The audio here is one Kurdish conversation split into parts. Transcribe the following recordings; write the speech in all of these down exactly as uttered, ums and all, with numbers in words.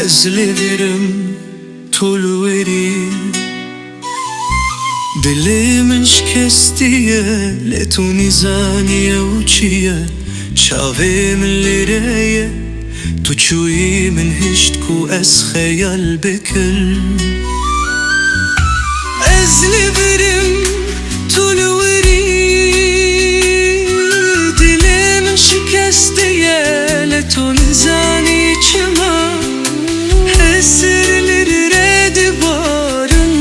Ez li vir im, tu li wir î. Dilê min şikestî ye, lê tu nîzanî ew çi ye. Çavê min li rê ye, tu çûyî min hişt ku ez xeyal bikim. Ez li vir im, tu li wir î. Dilê min şikestî ye, lê tu nizanî çima. Hesir li rê dibarin.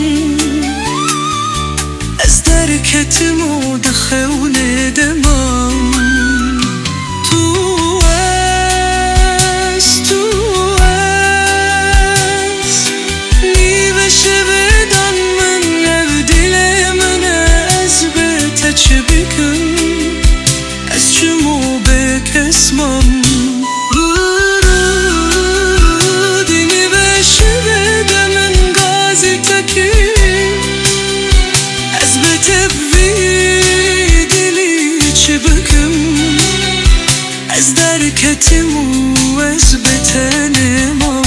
Ez derketim û di xewnê de mam. Tu ez, tu ez. Nîve şevê dan min, ev dilê min e, ez bi te çi bikim? Ez çimû bêkes mam. Di nîve şevê de min gazî te kir. Ez bi te bi vî dilî çi bikim? Ez derketim û ez bi tenê mam.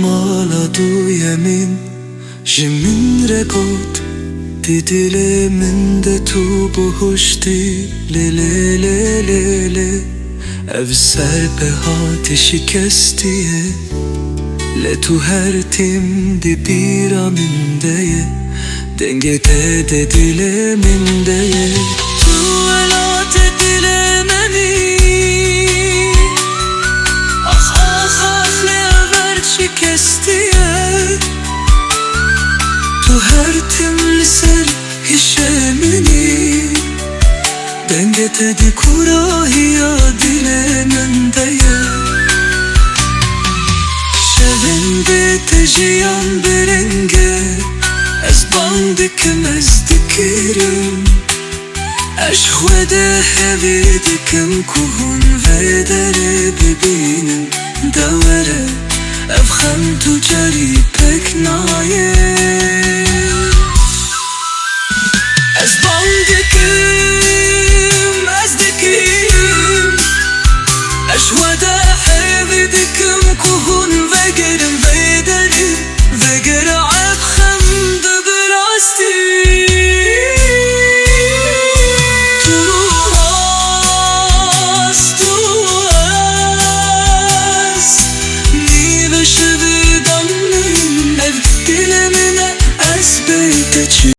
Mala duyemîn ji min re got, di dilê min de tu bihuştî, lê, lê, lê, lê, lê. Ev ser bi hatî şikestî ye, lê tu her tim di bîra min de ye. Dengê te de dilê min de ye. Tu welatê dilê min î. Ax, ax, ax, lê ev her şikestî ye. Tu her tim li ser hişê min î. Dengê te di kurahiya dilê min de ye. Şevên bê te jiyan bi reng e. Ez bang dikim, ez dikirim. Ez ji xwe de hevî dikim ku hûn vê derê bibînin. De were, ev xem tu carî pêk nayê.